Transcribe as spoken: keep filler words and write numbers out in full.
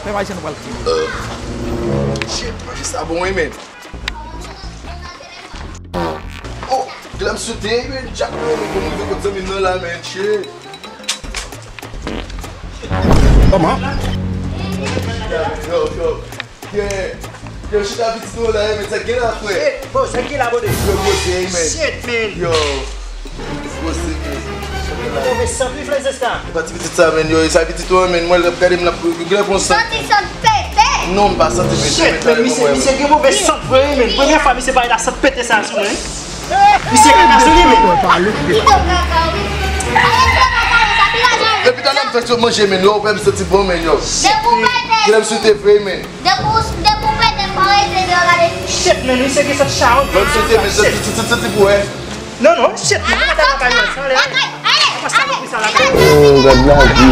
Pèp Ayisyen nou pral fini. Shit, manje sa bon, wi, men. Oh, glam sote, men, Jack, men, men, bon, rive kot zanmi m nan la, men, shit. Kòman? Yo, yo, yeah. Yo, chita pitit ou la, men, sa gen la, frè. Shit, bro, sa gen la, bro. Yo, poze, men. Shit, man. Yo. Poze, men. Move sant wi, frè Zesta. E pa ti pitit sa, men, yo, e sa pitit ou an, men, mwen, l ap gade m, l ap gen bon sant. Santi sant pete. Non, m pa santi pete. Shit, men, misye, misye gen move sant vre, men. Premye fwa misye bay la sant pete sa sou mwen. Misye kaka sou li, men. Li te kaka, wi. Depi talè m fè sou manje, men, yo, ou fè m santi bon, men, yo. Depi w pete. Kilè m sou te vre, men. Depi w, depi w pete, m pa rete deyò gade. Shit, men, misye gen sant chawon. Mwen m sou te, men, santi, santi, santi pou wè. Non, non, shit, men, mwen ta nan kay mwen, sa lè. Lakay, ale, ale. Apa sa, mwen, sa lakay. Oh, gad la, di.